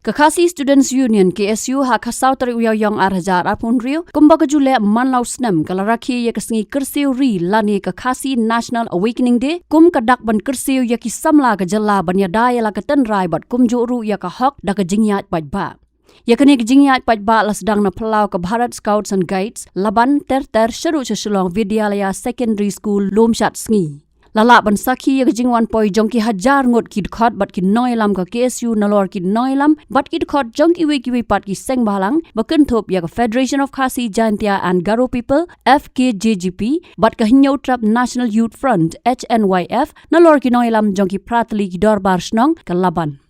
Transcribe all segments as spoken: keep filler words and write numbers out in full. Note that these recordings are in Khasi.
Ka Khasi Students Union, K S U, ha ka saw tarik u Ïaïong ar hajar arphew hynriew, kumba ka ju leh man la u snem, ka la rakhe ïa ka sngi kyrsiew ri lane ka Khasi National Awakening Day, kum ka dak ban kyrsiew ïa ki samla ka jylla ban ïada ïa la ka tynrai bad kumjuh ruh ïa ka hok da ka jingïaid paidbah. Ïa kane ka jingïaid paidbah la sdang na phyllaw ka Bharat Scouts and Guides, Laban, Ter Ter, shaduh sha Shillong Vidyalaya Secondary School, Lumshad Sngi. La lah ban sakhi ïa ka jingwan poi jong ki hajar ngut ki dkhot bad ki nongïalam ka K S U nalor ki nongïalam bad ki dkhot jong kiwei kiwei pat ki seng bhalang, ba kynthup ïa ka Federation of Khasi Jaintia and Garo People, F K J G P, bad ka Hynñiewtrep National Youth Front, H N Y F, nalor ki nongïalam jong ki phra tylli ki dorbar shnong ka Laban.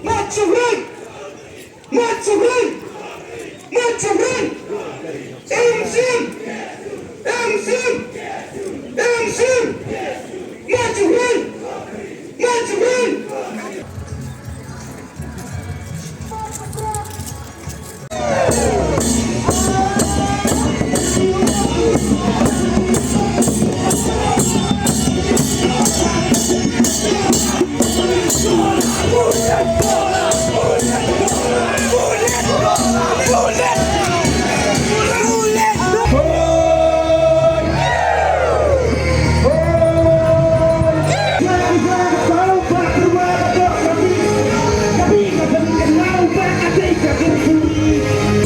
March of Right! March of Right! March of Right! M C M! M C M! M C M! March of Right! March of Right!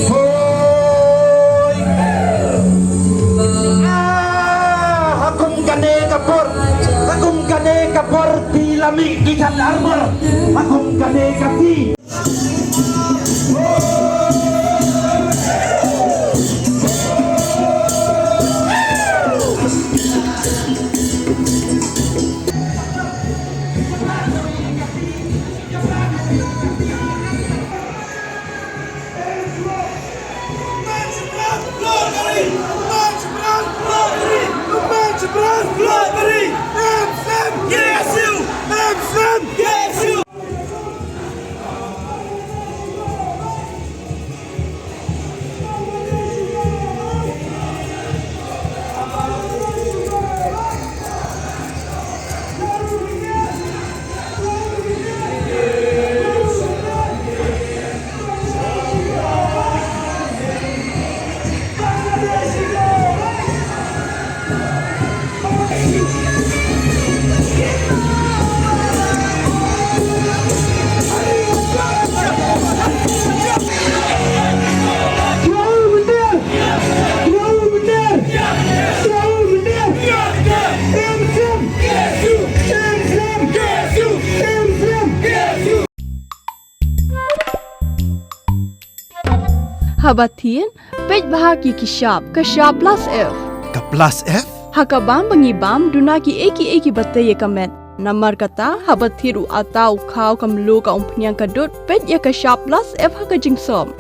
Hoi! Ah, ha kum kane ka por, ha kum kane ka por phi la mih ki khat armor, ha kum kane ka phi. Haba thied, peit bha ïa ki shap, ka shap plus F. Ka plus F? Ha ka bam ba ngi bam, duna kiei kiei kiba tei ïa ka met. Namar kata, haba thied u atta, u khaw, ka mluh, ka umphniang, ka dud, peit ïa ka shap plus F ha ka jingsop.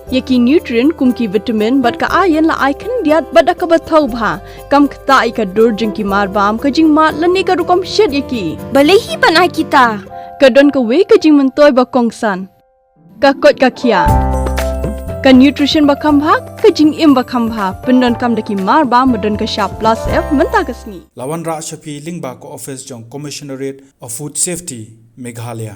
Ïa ki nutrient kum ki vitamin bad ka iron la ai khyndiat bad da kaba thaw bha. Kam ktah ïa ka dur jong ki marbam, ka jingmad lane ka rukom shet ïa ki. Balei hi ban ai kita? Ka don kawei ka jingmyntoi ba kongsan. Ka koit ka khiah. Ka nutrition ba kham bha, ka jingim ba kham bha. Pyndonkam da ki marbam ba don ka shap plus F mynta ka sngi. La wanrah sha phi lyngba ka office jong Commissionerate of Food Safety, Meghalaya.